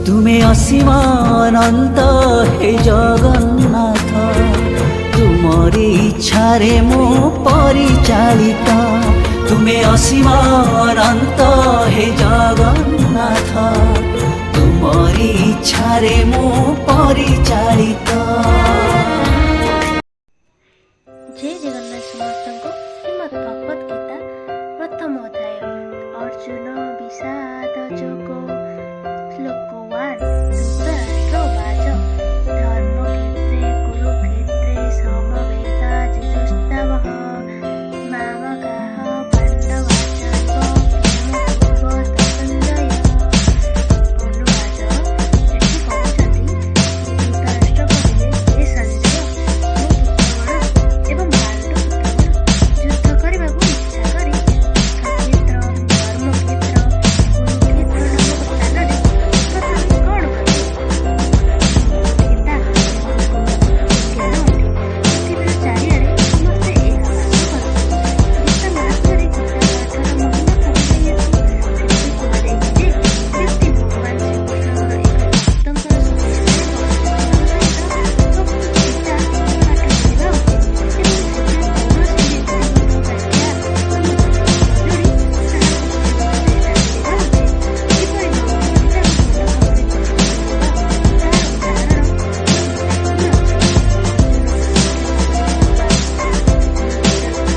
ତୁମେ ଅସୀମ ଅନନ୍ତ ହେ ଜଗନ୍ନାଥ, ତୁମରି ଇଚ୍ଛାରେ ମୁଁ ପରିଚାଳିତ। ତୁମେ ଅସୀମ ଅନନ୍ତ ହେ ଜଗନ୍ନାଥ, ତୁମରି ଇଚ୍ଛାରେ ମୁଁ ପରିଚାଳିତ। ଜୟ ଜଗନ୍ନାଥ ସମସ୍ତଙ୍କୁ। ଶ୍ରୀମଦ୍ ଭଗବତ ଗୀତା, ପ୍ରଥମ ଅଧ୍ୟାୟ, ଅର୍ଜୁନ ବିଷାଦ ଯୋଗ, ଶ୍ଲୋକ 1। ଧୃତରାଷ୍ଟ୍ର ଉବାଚ, ଧର୍ମକ୍ଷେତ୍ରେ କୁରୁକ୍ଷେତ୍ରେ ସମବେତା ଯୁଯୁତ୍ସବଃ, ମାମକାଃ ପାଣ୍ଡବାଶ୍ଚୈବ କିମ୍ କୁର୍ବତ ସଞ୍ଜୟ। ଅନୁବାଦ। ଏଠି କହୁଛନ୍ତି, ଧୃତରାଷ୍ଟ୍ର କହିଲେ, ହେ ସଞ୍ଜୟ, ମୋ ପୁତ୍ରଗଣ ଏବଂ ପାଣ୍ଡୁ ପୁତ୍ରଗଣ ଯୁଦ୍ଧ କରିବାକୁ ଇଚ୍ଛା କରି ତୀର୍ଥକ୍ଷେତ୍ର, ଧର୍ମକ୍ଷେତ୍ର, କୁରୁକ୍ଷେତ୍ର ନାମକ ସ୍ଥାନରେ ପ୍ରଥମେ କ'ଣ କଲେ? ଗୀତା ଏକ ବିଜ୍ଞାନ ଅଟେ। ପୃଥିବୀର ଚାରିଆଡ଼େ ସମସ୍ତେ ଏହା ପାଠ କରନ୍ତି। ଗୀତା ମାହାତ୍ମ୍ୟରେ ଗୀତା ପାଠର ମହିମା କହାଯାଇଅଛି। ସେଥିରେ କୁହାଯାଇଛି ଯେ ବ୍ୟକ୍ତି ଭଗବାନ ଶ୍ରୀକୃଷ୍ଣଙ୍କର ଏକ ଭକ୍ତଙ୍କର ସହାୟତାରେ ବଡ଼ ଯତ୍ନର ସହିତ ଭଗବତ ଗୀତା ପାଠ କରିବା ଉଚିତ ଏବଂ ସେଥିରେ କୌଣସି ବ୍ୟକ୍ତିଗତ ବ୍ୟାଖ୍ୟା ବା ମତାମତ ନ ଯୋଡ଼ି ତାହାକୁ ବୁଝିବାକୁ ଚେଷ୍ଟା କରିବା ଉଚିତ। କିପରି ଭଗବତ ଗୀତାକୁ ଭଲ ଭାବରେ ବୁଝିପାରିହେବ, ତାହାର ଉଦାହରଣ ଗୀତାରେ ହିଁ ଅଛି।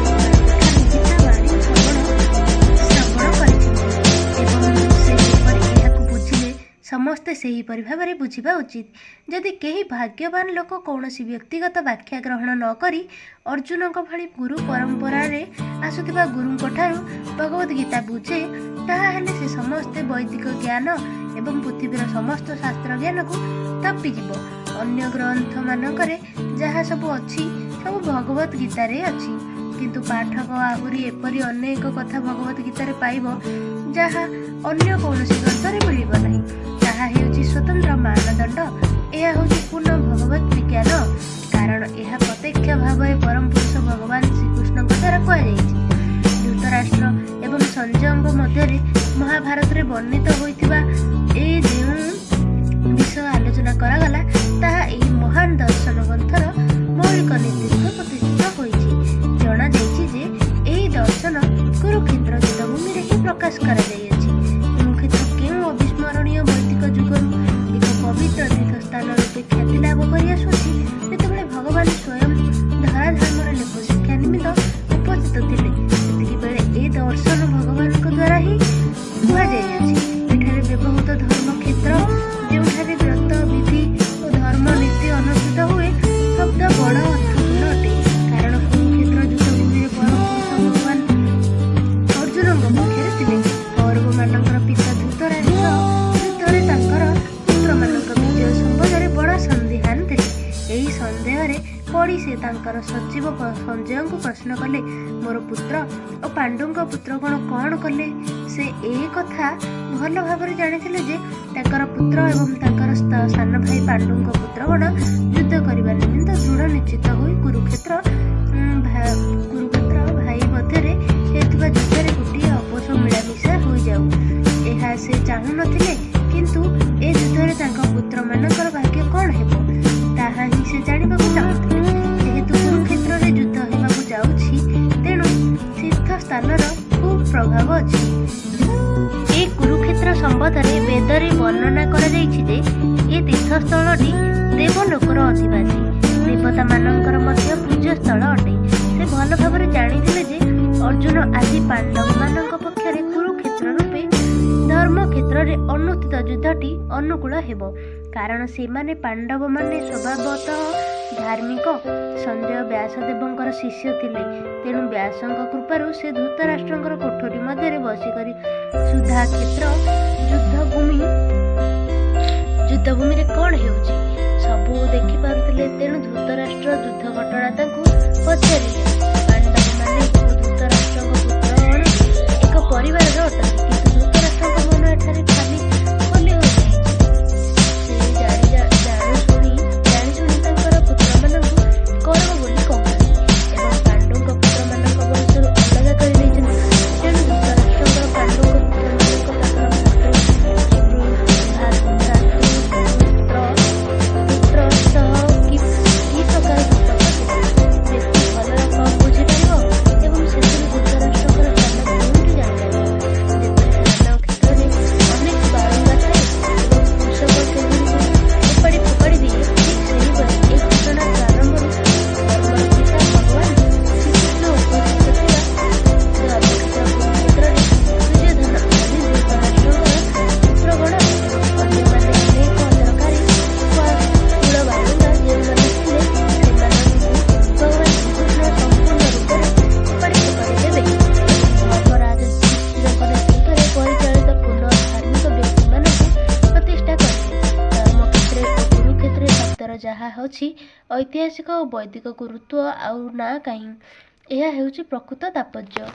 ଅର୍ଜୁନ ପ୍ରତ୍ୟକ୍ଷ ଭାବରେ ଭଗବାନଙ୍କଠାରୁ ଗୀତା ବାଣୀ ଶ୍ରବଣ କରିଛନ୍ତି ଏବଂ ସେ ଯେପରି ଏହାକୁ ବୁଝିଲେ, ସମସ୍ତେ ସେହିପରି ଭାବରେ ବୁଝିବା ଉଚିତ। ଯଦି କେହି ଭାଗ୍ୟବାନ ଲୋକ କୌଣସି ବ୍ୟକ୍ତିଗତ ବ୍ୟାଖ୍ୟା ଗ୍ରହଣ ନ କରି ଅର୍ଜୁନଙ୍କ ଭଳି ଗୁରୁ ପରମ୍ପରାରେ ଆସୁଥିବା ଗୁରୁଙ୍କଠାରୁ ଭଗବତ ଗୀତା ବୁଝେ, ତାହା ହେଲେ ସେ ସମସ୍ତ ବୈଦିକ ଜ୍ଞାନ ଏବଂ ପୃଥିବୀର ସମସ୍ତ ଶାସ୍ତ୍ର ଜ୍ଞାନକୁ ଟପିଯିବ। ଅନ୍ୟ ଗ୍ରନ୍ଥମାନଙ୍କରେ ଯାହା ସବୁ ଅଛି, ସବୁ ଭଗବତ ଗୀତାରେ ଅଛି। କିନ୍ତୁ ପାଠକ ଆହୁରି ଏପରି ଅନେକ କଥା ଭଗବତ ଗୀତାରେ ପାଇବ, ଯାହା ଅନ୍ୟ କୌଣସି ଗ୍ରନ୍ଥରେ ମିଳିବ ନାହିଁ। ତାହା ହେଉଛି ସ୍ୱତନ୍ତ୍ର ମାନଦଣ୍ଡ। ଏହା ହେଉଛି ପୂର୍ଣ୍ଣ ଭଗବତ ବିଜ୍ଞାନ, କାରଣ ଏହା ପ୍ରତ୍ୟକ୍ଷ ଭାବରେ ପରମ ପୁରୁଷ ଭଗବାନ ଶ୍ରୀକୃଷ୍ଣଙ୍କ ଦ୍ୱାରା କୁହାଯାଇଛି। ଧୃତରାଷ୍ଟ୍ର ଏବଂ ସଞ୍ଜୟଙ୍କ ମଧ୍ୟରେ ମହାଭାରତରେ ବର୍ଣ୍ଣିତ ହୋଇଥିବା ଏ ଯେଉଁ ବିଷୟ ଆଲୋଚନା କରାଗଲା, ତାହା ଏହି ମହାନ ଦର୍ଶନ ଗ୍ରନ୍ଥର ମୌଳିକ ନୀତି ରୂପେ ପ୍ରତିଷ୍ଠିତ ହୋଇଛି। ଜଣାଯାଇଛି ଯେ ଏହି ଦର୍ଶନ କୁରୁକ୍ଷେତ୍ର ଯୁଦ୍ଧଭୂମିରେ ହିଁ ପ୍ରକାଶ କରାଯାଇଅଛି। କୁରୁକ୍ଷେତ୍ର କେଉଁ ଅବିସ୍ମରଣୀୟ ବୈଦିକ ଯୁଗରୁ ଏକ ପବିତ୍ର ତୀର୍ଥସ୍ଥାନ ରୂପେ ଖ୍ୟାତି ଲାଭ କରିଆସୁଅଛି, ଯେତେବେଳେ ଭଗବାନ ସ୍ୱୟଂ ଧରାଧାମରେ ଲୋକଶିକ୍ଷା ନିମିତ୍ତ ଉପସ୍ଥିତ ଥିଲେ, ସେତିକି ବେଳେ ଏ ଦର୍ଶନ ଭଗବାନଙ୍କ ଦ୍ୱାରା ହିଁ କୁହାଯାଇଅଛି। ଏଠାରେ ବ୍ୟବହୃତ ଧର୍ମକ୍ଷେତ୍ର, ଯେଉଁଠାରେ ବ୍ରତ ବିଧି ଓ ଧର୍ମ ନୀତି ଅନୁଷ୍ଠିତ ହୁଏ, ଶବ୍ଦ ବଡ଼ ଅର୍ଥପୂର୍ଣ୍ଣ ଅଟେ, କାରଣ କୁରୁକ୍ଷେତ୍ର ଯୁଦ୍ଧଭୂମିରେ ପରମ ପୁରୁଷ ଭଗବାନ ଅର୍ଜୁନଙ୍କ ପକ୍ଷରେ ଥିଲେ। କୌରବମାନଙ୍କର ପିତା ଧୃତରାଷ୍ଟ୍ର ଯୁଦ୍ଧରେ ତାଙ୍କର ପୁତ୍ରମାନଙ୍କ ବିଜୟ ସମ୍ବନ୍ଧରେ ବଡ଼ ସନ୍ଦିହାନ ଥିଲେ। ଏହି ସନ୍ଦେହରେ ପଡ଼ି ସେ ତାଙ୍କର ସଚିବ ସଞ୍ଜୟଙ୍କୁ ପ୍ରଶ୍ନ କଲେ, ମୋର ପୁତ୍ର ଓ ପାଣ୍ଡୁଙ୍କ ପୁତ୍ରଗଣ କ'ଣ କଲେ? ସେ ଏ କଥା ଭଲ ଭାବରେ ଜାଣିଥିଲେ ଯେ ତାଙ୍କର ପୁତ୍ର ଏବଂ ତାଙ୍କର ସାନ ଭାଇ ପାଣ୍ଡୁଙ୍କ ପୁତ୍ରଗଣ ଯୁଦ୍ଧ କରିବା ନିମିତ୍ତ ଦୃଢ଼ ନିଶ୍ଚିତ ହୋଇ କୁରୁକ୍ଷେତ୍ର ଭାଇ ମଧ୍ୟରେ ହେଉଥିବା ଯୁଦ୍ଧରେ ଗୋଟିଏ ଆପୋଷ ମିଳାମିଶା ହୋଇଯାଉ, ଏହା ସେ ଚାହୁଁନଥିଲେ। କିନ୍ତୁ ଏ ଯୁଦ୍ଧରେ ତାଙ୍କ ପୁତ୍ରମାନଙ୍କର ଭାଗ୍ୟ କ'ଣ ହେବ, ତାହା ହିଁ ସେ ଜାଣିବାକୁ ଚାହୁଁଥିଲେ। ଯେହେତୁ କୁରୁକ୍ଷେତ୍ରରେ ଯୁଦ୍ଧ ହେବାକୁ ଯାଉଛି, ତେଣୁ ତୀର୍ଥସ୍ଥାନର ଖୁବ୍ ପ୍ରଭାବ ଅଛି। ଏ କୁରୁକ୍ଷେତ୍ର ସମ୍ବନ୍ଧରେ ବେଦରେ ବର୍ଣ୍ଣନା କରାଯାଇଛି ଯେ ଏ ତୀର୍ଥସ୍ଥଳଟି ଦେବଲୋକର ଅଧିବାସୀ ଦେବତାମାନଙ୍କର ମଧ୍ୟ ପୂଜ୍ୟସ୍ଥଳ ଅଟେ। ସେ ଭଲ ଭାବରେ ଜାଣିଥିଲେ ଯେ ଅର୍ଜୁନ ଆଦି ପାଣ୍ଡବମାନଙ୍କ ପକ୍ଷରେ କୁରୁକ୍ଷେତ୍ର ରୂପେ ଧର୍ମକ୍ଷେତ୍ରରେ ଅନୁଷ୍ଠିତ ଯୁଦ୍ଧଟି ଅନୁକୂଳ ହେବ, କାରଣ ସେମାନେ ପାଣ୍ଡବମାନେ ସ୍ୱଭାବତଃ ଧାର୍ମିକ। ସଞ୍ଜୟ ବ୍ୟାସଦେବଙ୍କର ଶିଷ୍ୟ ଥିଲେ। ତେଣୁ ବ୍ୟାସଙ୍କ କୃପାରୁ ସେ ଧୃତରାଷ୍ଟ୍ରଙ୍କର କୋଠରୀ ମଧ୍ୟରେ ବସିକରି ସୁଦ୍ଧା କ୍ଷେତ୍ର ଯୁଦ୍ଧଭୂମିରେ କ'ଣ ହେଉଛି, ସବୁ ଦେଖିପାରୁଥିଲେ। ତେଣୁ ଧୃତରାଷ୍ଟ୍ର ଯୁଦ୍ଧ ଘଟଣା ତାଙ୍କୁ ପଚାରିଲେ। ପାଣ୍ଡବମାନେ ଓ ଧୃତରାଷ୍ଟ୍ରଙ୍କ ପୁତ୍ରଗଣ ଏକ ପରିବାରର ଅଟନ୍ତି, କିନ୍ତୁ ଧୃତରାଷ୍ଟ୍ରଙ୍କ ମନ ଏଠାରେ ଖାଲି ଖୋଲି ହୋଇଯାଇଛି। ସେ ଜାଣିଶୁଣି ତାଙ୍କର ପୁତ୍ରମାନଙ୍କୁ କୌରବ ବୋଲି କହୁଛନ୍ତି ଏବଂ ପାଣ୍ଡୁଙ୍କ ପୁତ୍ରମାନଙ୍କ ବଂଶରୁ ଅଲଗା କରିଦେଇଛନ୍ତି। ତେଣୁ ଧୃତରାଷ୍ଟ୍ରଙ୍କର ପାଣ୍ଡୁଙ୍କ ପୁତ୍ରମାନଙ୍କ ତାଙ୍କର ଭ୍ରାତୃ ଯାଉଛି, ଐତିହାସିକ ଓ ବୈଦିକ ଗୁରୁତ୍ୱ ଆଉ ନା କାହିଁ? ଏହା ହେଉଛି ପ୍ରକୃତ ତାତ୍ପର୍ଯ୍ୟ।